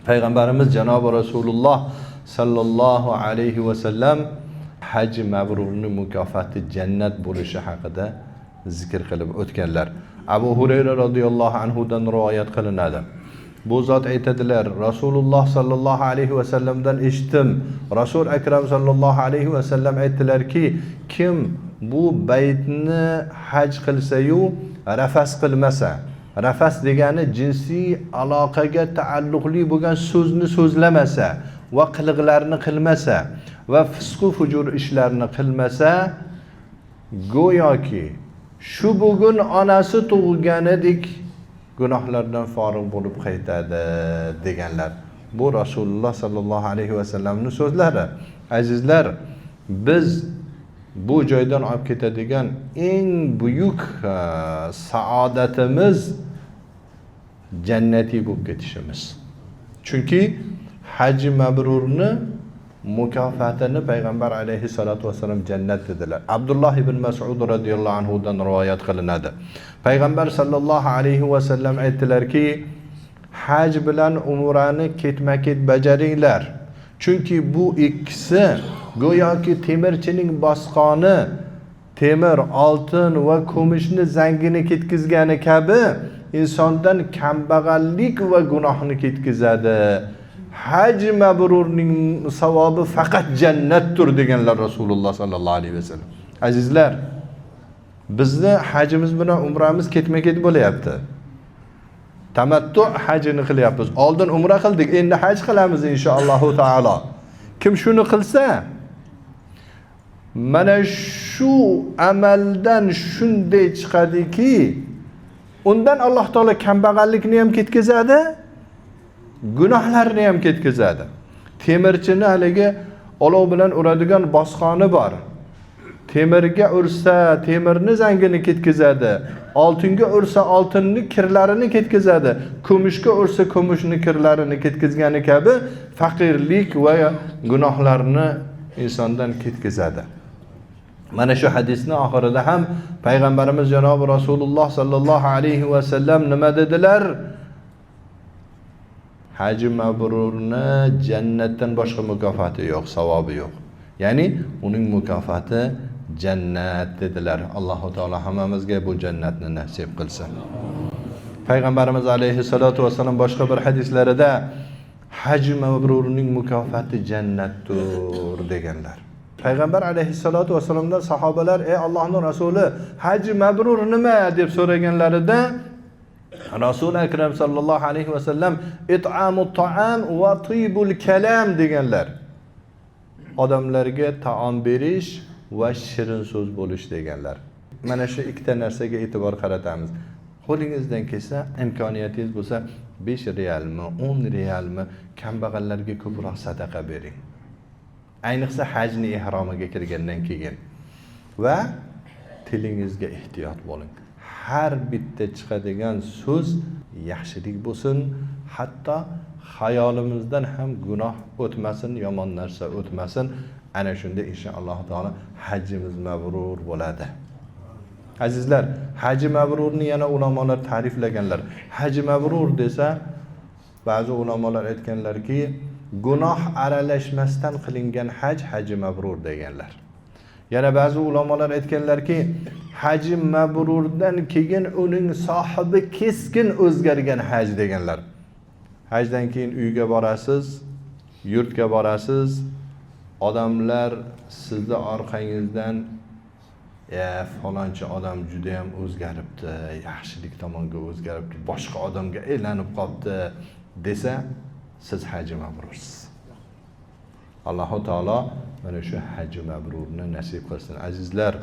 Payg'ambarimiz janobi Rasululloh sallallohu alayhi vasallam haji mabrurni mukofoti jannat bo'lishi haqida zikr qilib o'tganlar. Abu Hurayra radhiyallohu anhudan rivoyat qilinadi. Bu zot aytadilar, Rasululloh sallallohu alayhi vasallamdan eshitdim. Rasul akram sallallohu alayhi vasallam aytdilarki, kim bu baytni haj qilsa-yu rafas qilmasa, rafas degani jinsiy aloqaga taalluqli bo'lgan so'zni so'zlamasa va qiliqlarni qilmasa va fisqu fujur ishlarni qilmasa, go'yoki shu bugun onasi tug'ganidek gunohlardan forig' bo'lib qaytadi deganlar. Bu Rasululloh sallallohu alayhi vasallamning so'zlari. Azizlar, biz bu joydan olib ketadigan eng buyuk saodatimiz jannatiy bo'lib ketishimiz. Chunki haji mabrurni mukofotini payg'ambar alayhissalotu vassalam jannat dedilar. Abdulloh ibn Mas'ud radhiyallohu anhudan rivoyat qilinadi. Payg'ambar sallallohu alayhi vasallam aytdilarki, haj bilan umrani ketma-ket bajaringlar. Chunki bu ikkisi go'yoki temirchining bosqoni temir, oltin va kumushni zangini ketkizgani kabi insondan kambag'allik va gunohni ketkizadi. Haj mabrurning savobi faqat jannatdir deganlar Rasululloh sallallohu alayhi vasallam. Azizlar, bizni hajimiz bilan umramiz ketma-ket bo'lyapti. Tamattu hajini qilyapmiz. Oldin umra qildik, endi haj qilamiz inshaallohu taolo. Kim shuni qilsa, mana shu amaldan shunday chiqadiki, undan Alloh taolo kambag'allikni ham ketkazadi, gunohlarni ham ketkazadi. Temirchini haligi olov bilan uradigan bosqoni bor. Temirga ursa temirni zangini ketkazadi, oltinga ursa oltinni kirlarini ketkazadi, kumushga ursa kumushni kirlarini ketkazgani kabi faqirlik va gunohlarni insondan ketkazadi. Mana shu hadisni oxirida ham payg'ambarimiz janobi Rasululloh sallallohu alayhi vasallam nima dedilar? Haji mabrurni jannatdan boshqa mukofoti yo'q, savobi yo'q. Ya'ni uning mukofoti jannat dedilar. Alloh taolo hammamizga bu jannatni nasib qilsin. Payg'ambarimiz alayhissalotu vassalam boshqa bir hadislarida haji mabrurning mukofoti jannatdir deganlar. Payg'ambar alayhissalotu vassalamdan sahobalar, ey Allohning rasuli, haji mabrur nima deb so'raganlarida Rasul akram sallallohu alayhi vasallam it'amu ta'am va tibul kalam deganlar. Odamlarga taom berish va shirin so'z bo'lish deganlar. Mana shu ikkita narsaga e'tibor qaratamiz. Qo'lingizdan kelsa, imkoniyatingiz bo'lsa, 5 realmi, 10 realmi kambag'allarga ko'proq sadaqa bering. Ayniqsa hajni ihromiga kirgandan keyin. Va tilingizga ehtiyot bo'ling. Har bitta chiqadigan so'z yaxshilik bo'lsin, hatto xayolimizdan ham gunoh o'tmasin, yomon narsa o'tmasin. Ana shunda inshaalloh taolo hajimiz mabrur bo'ladi. Azizlar, haji mabrurni yana ulamolar ta'riflaganlar. Haji mabrur desa, ba'zi ulamolar aytganlarki, gunoh aralashmasdan qilingan haj haji mabrur deganlar. Yana ba'zi ulamolar aytganlarki, haji mabrurdan keyin uning sohibi keskin o'zgargan haj deganlar. Hajdan keyin uyga borasiz, yurtga borasiz, odamlar sizni orqangizdan falonchi odam juda ham o'zgaribdi, yaxshilik tomonga o'zgaribdi, boshqa odamga aylanib qolibdi desa, siz haji mabrursiz. Alloh taolo mana shu haji mabrurni nasib qilsin. Azizlar,